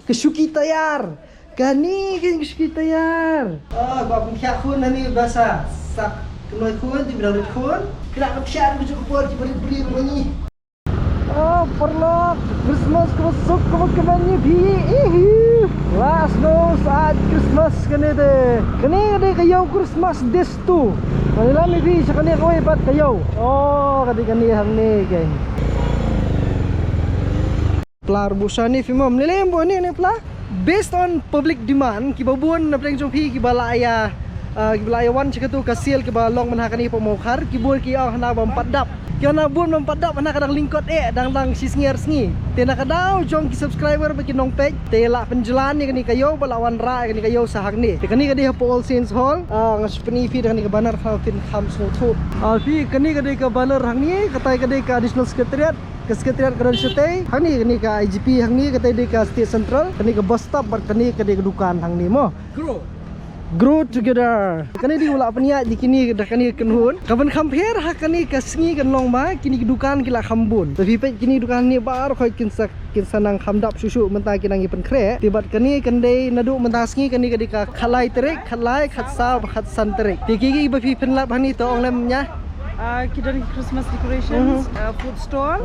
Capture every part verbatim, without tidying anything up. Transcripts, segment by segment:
Ka shuki tayar. Kane ka shuki tayar. Ah, ba pun khia khun hani basa. Sak khnoi khun di bra rit khun. Kra ka khia ka juk por ki bari bri mani. Ah, parlok, Christmas ka suk ka ka mani bi. Ihi. Last no saat Christmas kane de. Kane de ka yow Christmas dis tu. Kane la mi bi sa kane ka wei pat ka yow. Oh, kane kane hangne ke. Pla busa ni film lele bo ni ne pla. Based on public demand, ki ba bun na pdeng jong phi ki ba la ya, ah, ki ba la ya wan chakatu ka sale ki ba long man ha kani pa mo khar, ki bun ki ong hana bam pat dap. Ki hana bun bam pat dap hana ka dang lingkot eh, dang dang shi sngi ar sngi. Te na ka daw jong ki subscriber ba ki nong pek, te la pynjlan ni kani ka yow ba la wan ra kani ka yow sa hak ni. Te kani ka di ha pa All Saints Hall, ah, nga shu pyni phi da kani ka banner ha phin kham sngewthuh. Ah, phi kani ka di ka banner hang ni, katai ka di ka additional secretariat. Ka secretariat ka don shatei, hangne kane ka I G P, hangne katei dei ka State Central, kane ka bus stop bad kane ka dei ka dukan hangne mo. Grow. Grow together. Kane dei u la pynïaid dei kine da kane ka kynhun. Ka ban kham pher ha kane ka sngi kan long ba kine ki dukan ki la kham bun. Te phi peit kine dukan ne baroh khoit kin sa, kin sa nang kham dap shuh shuh mynta ki nang ïa pynkhreh. Te bad kane kan dei naduh mynta sngi kane ka dei ka khatlai tarik, khatlai, khatsaw, khatsan tarik. Te ki ki ba phi pynlap hangne to ong lem nia. Ah, ki don ki Christmas decorations, ah, food stall,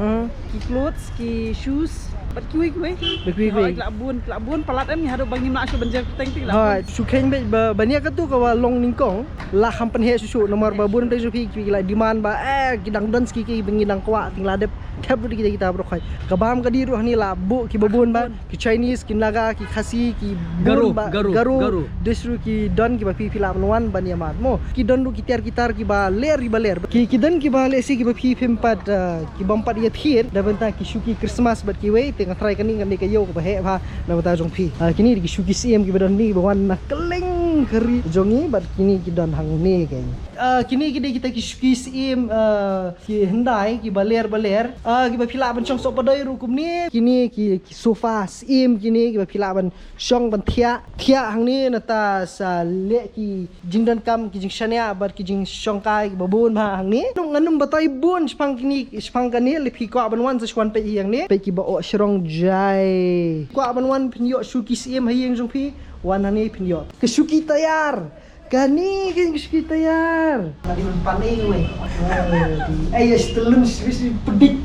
ki clothes, ki shoes, bad kiwei kiwei. Bad kiwei kiwei. Ki la bun, ki la bun palat em, ngi haduh ba ngim lah shuh ban jer kyrteng, ki la bun. Shu kheiñ beit ba, ba nia katu ka wa long nyngkong la kham pynheh shuh shuh, namar ba bun pdeng jong phi ki la demand ba, eh, ki dang don ski ki ba ngi dang kwah, te ngi la dep thep ruh kita kita baroh khoit. Ka bam ka dih ruh hangne la buh ki ba bun ba. Ki Chinese, ki Naga, ki Khasi, ki Garo, bun ba, Garo, Garo, Garo. Dei shuh ki don ki ba phi phi lah ban wan ban ïa mad mo. Ki don ruh ki tiar ki tar ki ba ler ki ba ler. Ki, ki don ki ba lehse ki ba phi phim pat, ah, ki bym pat ïa thied da bynta ki shuki Christmas bad kiwei, te nga tharai kane kane ka ïew ka ba heh bha na bynta jong phi. Ah, kine ki shuki siem ki ba don ni ba wan na kylleng ka ri jong ngi bad kine ki don hangne keiñ. Ah, kine ki dei kita ki shuki siem, ah, ki hyndai ki ba ler ba ler. Ah, ki ba phi lah ban shong soh padoi ruh kumne. Kine ki, ki sofa siem kine ki ba phi lah ban shong ban thiah. Thiah hangne nata sa leh ki jingdonkam ki jingshaniah bad ki jingshongkai ki ba bun bha hangne. Ngan ym batai bun shaphang kine, shaphang kane, lada phi kwah ban wan sa shu wan peit hi hangne. Peit ki ba oh shrong jai. Kwah ban wan phin ïoh shuki siem ha ïing jong phi. Wan hangne phin ïoh. Ka shuki tayar. Kane ka shuki tayar. Tadi ban pan ei wei. Ei, ei, stelun sibis pedik.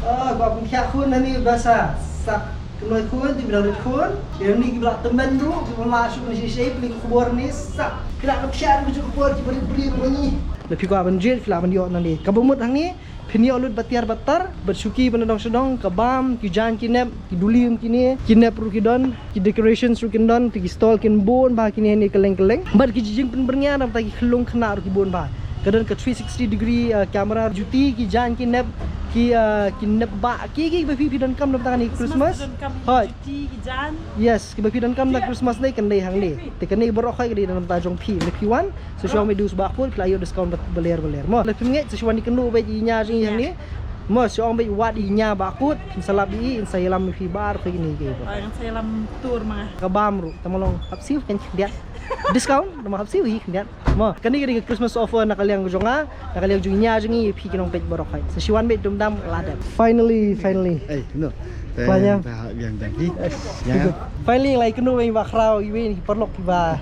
Ah, ba pun khia khun ani basa. Sak khnoi khun, ti bla rit khun. Yang ni ki bla temen tu, ki bla masuk ni shisha, peli khubor ni sak. Kena ka khia ka khubor ki beri beri ni. Lada phi kwah ban jied, phi lah ban ïoh nangne. Ka ba mut hangne. Phin ïoh lut ba tiar ba tar, bad shuki ba na dong sha dong, ka bam, ki jaiñ ki nep, ki dulim kine, ki nep ruh ki don, ki decorations ruh kin don, te ki stall kin bun bha kine ne kylleng kylleng. Bad ki jingpynbyrngia na bynta ki khyllung khynnah ruh ki bun bha. Ka don ka three sixty degree, uh, camera, juti, ki jaiñ ki nep, ki, uh, ki nep ba, ki ki ba phi phi donkam na bynta kane Christmas. Hoi. Juti, ki jaiñ. Yes, ki ba phi donkam na Christmas ne kan dei hangne. Te kane baroh khoit ka dei na bynta jong phi, ne phi wan. Sa shu ong beit dus ba kut, phi la ïoh discount ba, ba ler ba ler. Mo, lada phim ngeit sa shu wan ïakynduh beit ïa i ñia jong i hangne. Mo, sa shu ong beit wat ïa i ñia ba kut, phin sa lap ïa i, in sa ïalam ïa phi baroh khoit kine ki. Ah, in sa ïalam tur ma nga. Ka bam ruh, tang ba long hap siew kan khyndiat. Discount, tang ba hap siew hi khyndiat. Mo, kane ka dei ka Christmas offer na ka liang jong nga, na ka liang jong i ñia jong i, ïa phi ki nongpeit baroh khoit. Sa shu wan beit dum dam la dep. Finally, finally. Eh, no. Finally, la ïakynduh beit i Bah Khraw, iwei na ki paralok ki ba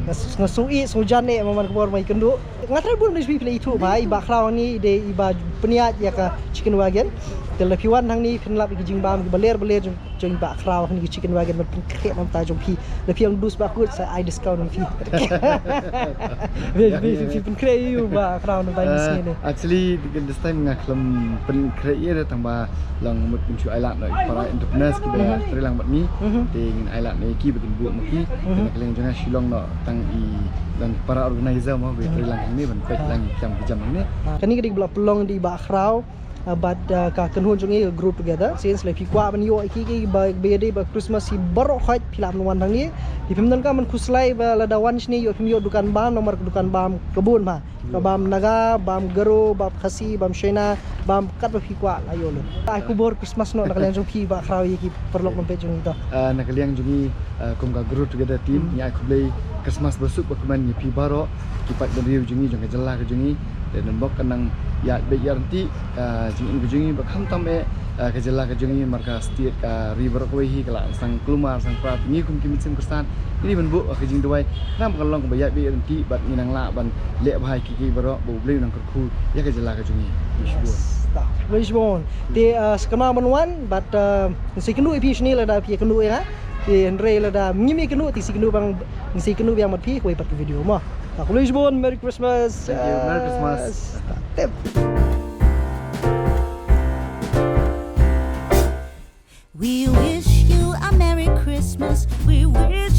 nga s-, nga sngew ïeit, sngew jan eh, man man ka por ba nga ïakynduh. Nga trai bun ba phi la ithuh ba i Bah Khraw hangne i dei i ba pynïaid ïa ka chicken wagon. Te lada phi wan hangne phin lap ïa ki jingbam ki ba ler ba ler jong, jong i Bah Khraw hangne ki chicken wagon ban pynkhreh na bynta jong phi. Lada phi ong dus ba kut sa ai discount ïa phi. Phi, phi, phi, phi pynkhreh ïa u Bah Khraw na bynta jong phi ne. Actually, this time nga khlem pynkhreh ïa tang ba long mut kin shu ai lad noh ïa para entrepreneurs ki ba trei lang bad ngi. Te ngin ai lad noh ïa ki ba kin buh ma ki. Te na ka liang jong nga shu long noh tang i long para organizer mo ba trei lang hangne ban peit lang ïa ki kam ki jam hangne. Kane ka dei ba la pynlong da i Bah Khraw, ah, bad, ah, ka kynhun jong i ka Grow Together. Since lada phi kwah ban ïoh ïa ki ki ba, ba ïadei bad Christmas hi baroh khoit phi lah ban wan hangne. Te phim donkam ban khuslai ba lada wan shane ïoh phim ïoh dukan bam, namar ka dukan bam ka bun bha. Ka bam Naga, bam Garo, bam Khasi, bam Shina, bam katba phi kwah la ïoh lut. Ai khubor Christmas noh na ka liang jong phi Bah Khraw ïa ki paralok nongpeit jong ngi to. Ah, na ka liang jong ngi, ah, kum ka Grow Together team, ngi ai khublei Christmas ba suk ba kmen ïa phi baroh ki paid bynriew jong ngi jong ka jylla ka jong ngi. Te nang bok ka nang ïa beit ïa rynti, ah, jingim ka jong ngi ba khamtam eh, Ah, ka jylla ka jong ngi marka state ka ri baroh kawei hi ka la sdang kulmar sdang pra, ngi kum ki mynsiem Khristan ngi dei ban buh ka jingduwai khnang ba kan long kaba ïaid beit ryntih bad ngin nang lah ban leh bha ïa kiei kiei baroh ba U Blei un nang kyrkhu ïa ka jylla ka jong ngi. Khublei shibun. Te, ah, sa kynmaw ban wan bad, ah, ngin sa ïakynduh ïa phi shane lada phi ïakynduh ïa nga. Te hynrei lada ngim ïakynduh te sa ïakynduh biang, ngin sa ïakynduh biang bad phi ha kawei pat ka video mo. Khublei shibun, Merry Christmas. Thank you. Merry Christmas. Tip. We wish you a Merry Christmas. We wish